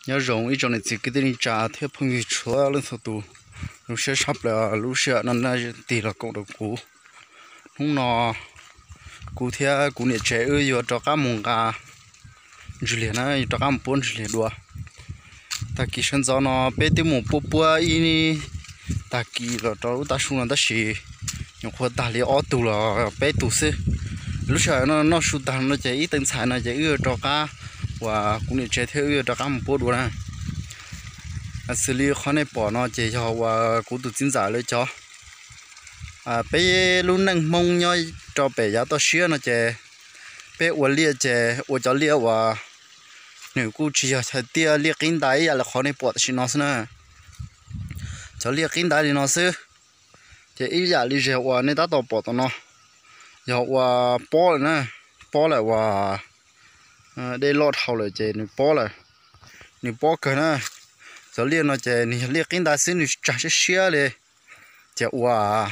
Nyob zoo ib tsoom niam txiv kwv tij neej tsa thiab phooj ywg txhua leej txhua tus, zoo siab tshaj plaws lub sij hawm no nej tig los koom rau kuv. Hnub no kuv thiab kuv niam tsev wb yuav rov qab mus nqa ntswg liag na, yuav rov qab mus puab ntswg liag dua. Tag kis sawv ntxov no peb twb mus puab puab ib tag kis los rau lub tav su no tab sis nyuam qhuav tag li ob tug los peb tug xwb. Lub sij hawm no noj su tag no ces ib teev ntxhais no ces wb yuav rov qab, uas kuv niam tsev thiab wb yuav rov qab mus puab dua na. Xws li qhov nej pom no ces yog uas kuv tus txiv ntxawm lawv cov. Peb lub neej Hmoob nyob rau pem yav toj siab no ces peb ua liaj ces ua cov liaj uas nws kuj tsis yog chaw tiaj liaj qib ntais ib yam li qhov nej pom tam sim no xwb na. Cov liaj qib ntais li no xwb, ces ib yam li zej uas nej tab tom pom tom no, yog uas pob lawm na, pob lawm uas dej loj dhau lawm ces nws pob lawm, nws pob kawg na. Cov liaj no ces nws yog liaj qib ntais xwb, nws tsag siab siab li. Ces uas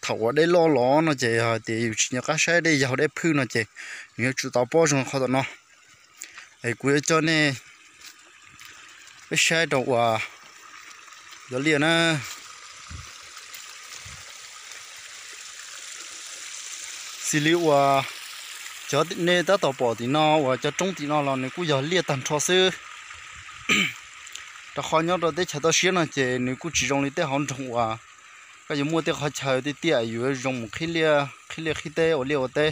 thaum uas dej loj los no ces yog tias yus tsis nco qab saib dej yaug dej phwj no ces nws yuav tsum tau pob zoo qhov tom no. Es kuv yuav coj nej peb saib rau uas cov liaj na. Xws li uas cov nej tab tom pom tim no uas cov roob tim no los nws kuj yog liaj tag nrho xwb. Rau qhov nyob rau teb chaws toj siab no ces nws kuj tsis zoo li tej hauv nroog uas koj yuav muaj tej qhov chaw tiaj tiaj yus yuav zoo mus qhib liaj qhib teb ua liaj ua teb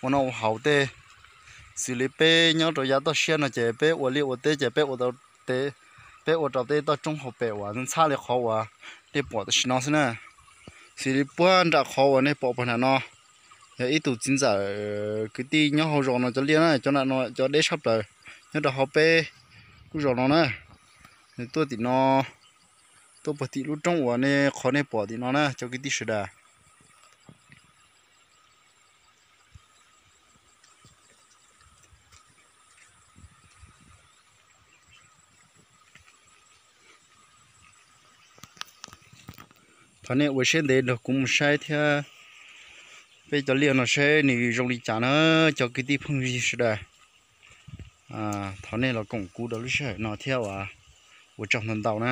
ua noj ua haus tej. Xws li peb nyob rau yav toj siab no ces peb ua liaj ua teb ces peb ua rau tej toj roob hauv pes uas ntxhab li qhov uas nej pom tam sim no xwb na. Xws li puag nram qhov uas nej pom puag nram no yog ib tug txiv ntxawm kwv tij nyob hauv zos no cov liaj na, cov nram no cov deb tshaj plaws nyob rau hauv peb lub zos no na. Nws tuaj tim no, tuaj puag tim lub roob uas nej qhov nej pom tim no na cov kwv tij sawv daws. Thov nej ua siab ntev nrog kuv mus saib thiab peb cov liaj no saib nws zoo li cas na cov kwv tij phooj ywg sawv daws. Thov nej los koom kuv rau lub sij hawm no thiab uas ua tsaug ntau ntau na.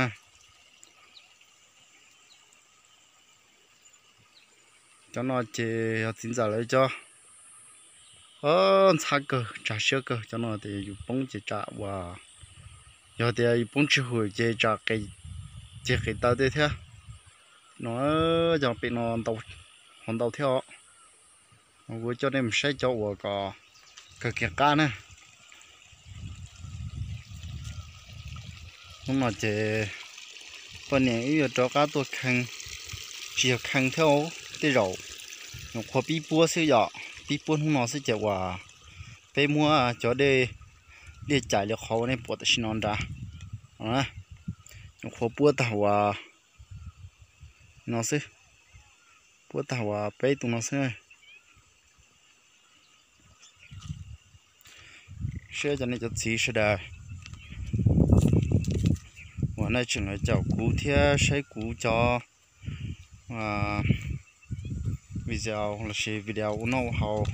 Cov no ces yog txiv ntxawm lawv cov ntxhab kawg tsag siab kawg, cov no tias yus poob ces tsam uas yog tias yus poob tsis hum ces tsam qes, ceg qes taw tej thiab. No cov pem no ntau, ho ntau thiab os. Kuv coj nej mus saib cov uas kom kawg kiag qab na. Hnub no ces poj niam wb yuav rov qab tuaj khee, tsis yog khee thiab, tej zaum nyuam qhuav pib puab xwb yom, pib puab hnub no xwb ces uas peb muab cov dej liaj cais li qhov uas nej pom tam sim no nrad, nyuam qhuav puab tag uas no xwb, puab tag uas peb tus no xwb. Saib cov niam cov txiv sawv daws uas nej tseem los caum kuv thiab saib kuv cov video lossis video ua noj ua haus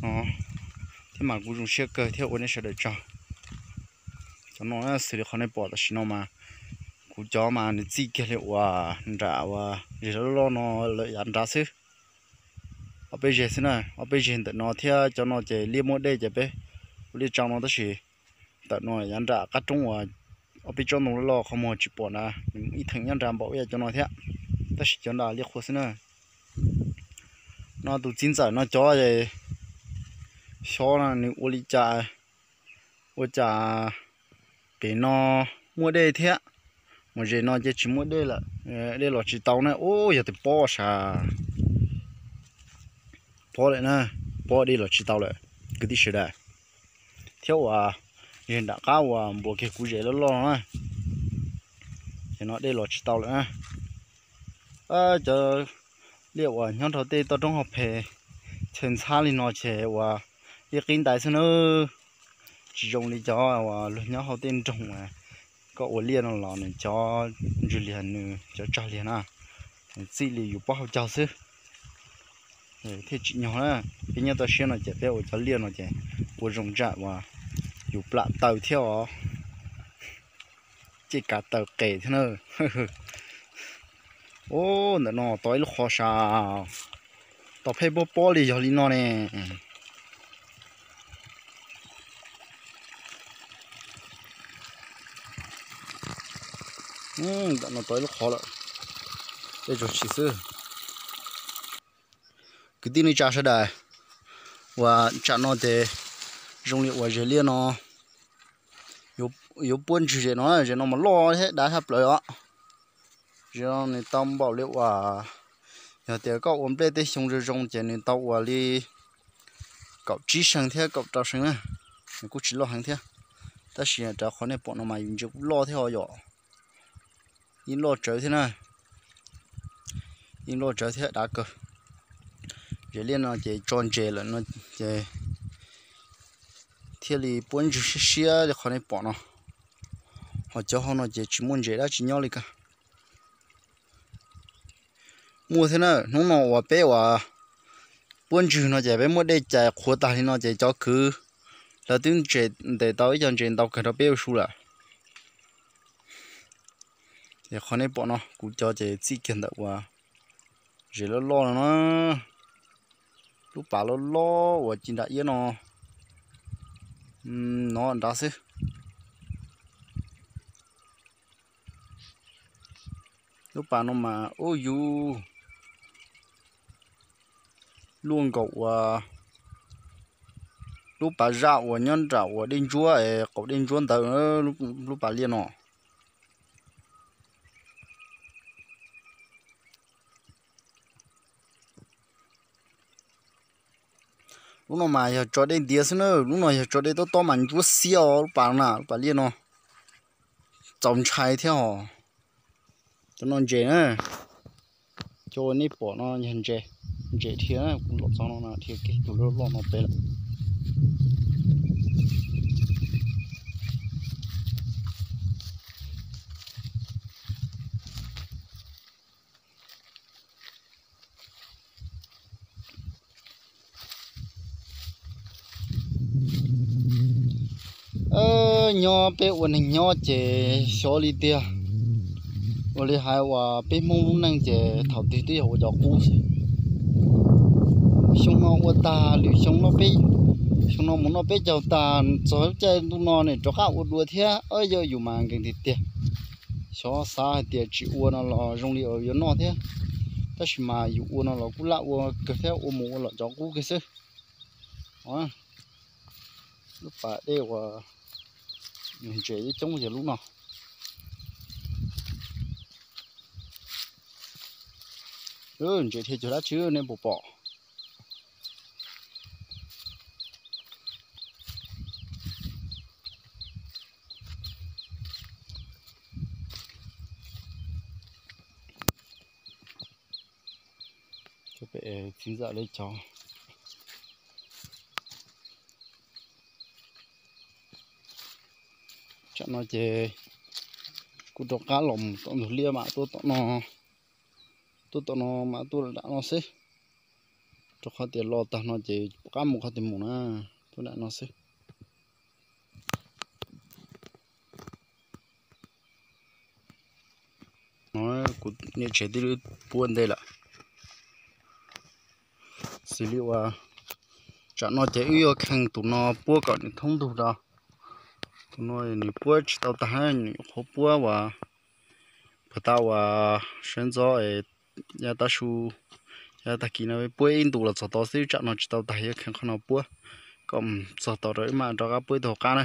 no thiab mas kuv zoo siab kawg thiab ua nej sawv daws tsaug. Cov no xws li qhov nej pom tam sim no mas kuv cov mas nws txij kiag li uas nram uas zes loj loj no lawm yav nrad xwb. Ob peb zeg xwb na, ob peb zeg ntawm no thiab cov no ces liaj muaj dej ces peb ua liaj tsau no tab sis ntawm no yav nram qab roob uas ob peb tsob ntoo loj loj qhov muag tsis pom na, ib theem nyob nrad npaum ib yam cov no thiab, tab sis cov nrad liaj qhua xwb na. No tus txiv ntxawm no cov xyov nws ua li cas, ua cas pem no muaj dej thiab, mus zes no ces tsis muaj dej lawm, dej los tsis tau na. Ub, yog tias pob sas, pob lawm na, pob dej los tsis tau lawm kwv tij sawv daws. Thiab uas zes nram qab uas npuas kiag kuv zes loj loj no na, ces no dej los tsis tau lawm na. Cov liaj uas nyob rau tej toj roob hauv pes chaw ntxhab li no ces uas liaj qib ntais xwb na. Tsis zoo li cov uas luag nyob hauv tej nroog, koj ua liaj no los nws cov ntswg liag nws cov tsag liag na, nws txij li yus pob hauv caug xwb. Thiaj tsim nyog na, peb nyob toj siab no ces peb ua cov liaj no ces ua zoo tsam uas yus plam taw thiab os. Ces kav taws qes thiab na. Ub, ntawm no tau ib lub qhov sav, tau pheej pob pob li yog li no ne. Ntawm no tau ib lub qhov lawm, tej zaug tsis xwb. Kwv tij neej tsa sawv daws, uas tsam no ces zoo li uas zes liaj no yuav puab ntswg zes no, zes no mas loj thiab dav tshaj plaws os. Zes no nws tau npaum li uas, yog tias koj ua nplej tej xyoo zoo zoo ces nws tau ua li kaum tsib seeg thiab kaum rau seeg na, nws kuj tsis loj heev thiab. Tab sis rau qhov nej pom no mas yus ntsia kuj loj thiab os yom, yeej loj tsawv thiab na, yeej loj tsawv thiab dav kawg. Zes liaj no ces tso ntses lawm no ces thiaj li puab ntswg siab siab li qhov nej pom no, ho cov hauv no ces tsis muaj ntses dab tsi nyob li ka. Muaj thiab na, hnub no uas peb uas puab ntswg no ces peb muab dej cais qhuav tag li no ces cov kwv lawv twb ntes tau ib co ntses ntau kawg rau peb ua su lawm. Ces qhov nej pom no kuv cov ces txij kiag ntawm uas zes loj loj no na, lub pas loj loj uas ci nram iab no, no nrad xwb. Lub pas no mas ub yus luaj nkaus uas lub pas zaj uas nyob nram uas dej ntsuab es qaum dej ntsuab ntawd, lub pas liaj no. Lub no mas yog tso dej ntiav xwb na, lub no yog tso dej tob tob mas ntsuab xiab os lub pas na, lub pas liaj no. Txaus ntshai thiab os. Cov no ntses na, cov uas nej pom no yog ntses, ntses dhia, kuv los txog no dhia kiag tus loj loj no pem lawm. Nyob peb ua neeg nyob ces xyov li tiag. Ua li hais uas peb Hmoob lub neej ces thaum twg twb yog ua cov qub xwb. Xyoo no ua tag lwm xyoo no peb, xyoo no mus noj peb caug tag txog lub caij ntuj no nws rov qab ua dua thiab, yog yus mas nkees tiag tiag. Xyov xav hais tias tsis ua no los zoo li yuav noj thiab, tab sis mas yus ua no los kuj laj ua kawg thiab, ua mus ua los cov qub kiag xwb. Lub pas dej uas ntses coob yog lub no. Ntses dhia cuag dab tsi nej puas pom? Cov pem txiv ntxawm li cov. Tsam no ces kuj rov qab los mus tom ntug liaj mas tuaj tom no, tuaj tom no mas tuaj nram no xwb. Rau qhov tias los tag no ces rov qab mus qhov twg mus na, tuaj nram no xwb. No kuv niam tsev twb puab ntej lawm. Xws li uas tsam no ces wb yuav kheej tus no puab kom nws thoob ntug rau. Tus no nws puab tsis tau tag, nws qhuav puab uas puag ta uas sawv ntxov es yav tav su, yav tag kis no puab ib ntus los txog tod xwb, tsam no tsis tau tag, yuav kheej qhov no puab kom txog tod rau wb mam rov qab puab ib tug hauv qab na.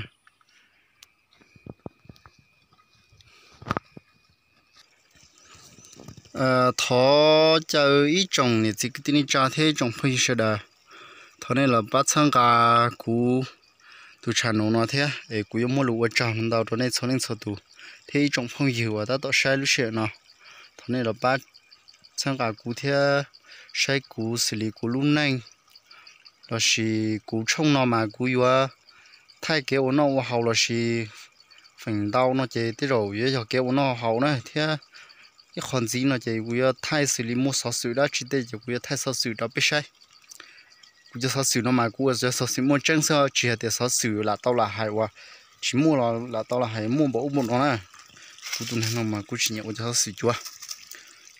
Thov caw ib tsoom niam txiv kwv tij neej tsa thiab ib tsoom phooj ywg sawv daws, thov nej los pab txhawb nqa kuv tus channel no thiab es kuv yuav muaj lus ua tsaug ntau rau nej txhua leej txhua tus thiab ib tsoom phooj ywg uas tab tom saib lub sij hawm no. Thov nej los pab txhawb nqa kuv thiab saib kuv xws li kuv lub neej lossis kuv tshooj no mas kuv yuav thaij kev ua noj ua haus lossis feem ntau no ces tej zaum yuav yog kev ua noj haus na thiab ib qho ntxiv no ces kuv yuav thaij xws li muaj xov xwm dab tsi tej ces kuv yuav thaij xov xwm rau peb saib. Kuv cov xov xwm no mas kuv ua cov xov xwm muaj tseeb xwb, tsis hais tias xov xwm lam tau lam hais uas tsis muaj los lam tau lam hais muaj npaum ub npaum no na. Kuv tus neeg no mas kuj tsis nyiam ua cov xov xwm cuav.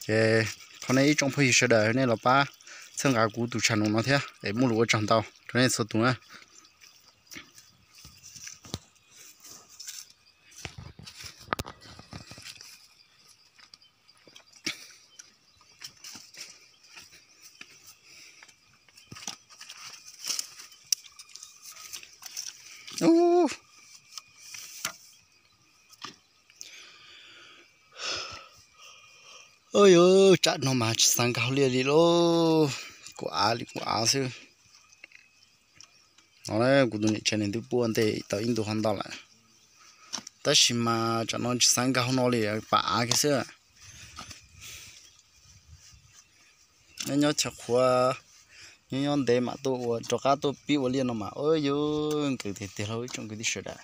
Ces thov nej ib tsoom phooj ywg sawv daws nej los pab txhawb nqa kuv tus channel no thiab es muaj lus ua tsaug ntau rau nej txhua tus na. Ua yus tsam no mas tsis xav nkag hauv liaj li lauj, kuv av li kuv av xwb. No kuv tus niam tsev nws twb puaj ntej tau ib ntu hov ntau lawm, tab sis mas tsam no tsis xav nkag hauv no li, pam av kiag xwb. Nyob nyob chaw qhuav, nyob nyob ntev mam tuaj ua rov qab tuaj pib ua liaj no mas ua yus nkees tiag tiag lauj ib tsoom kwv tij sawv daws.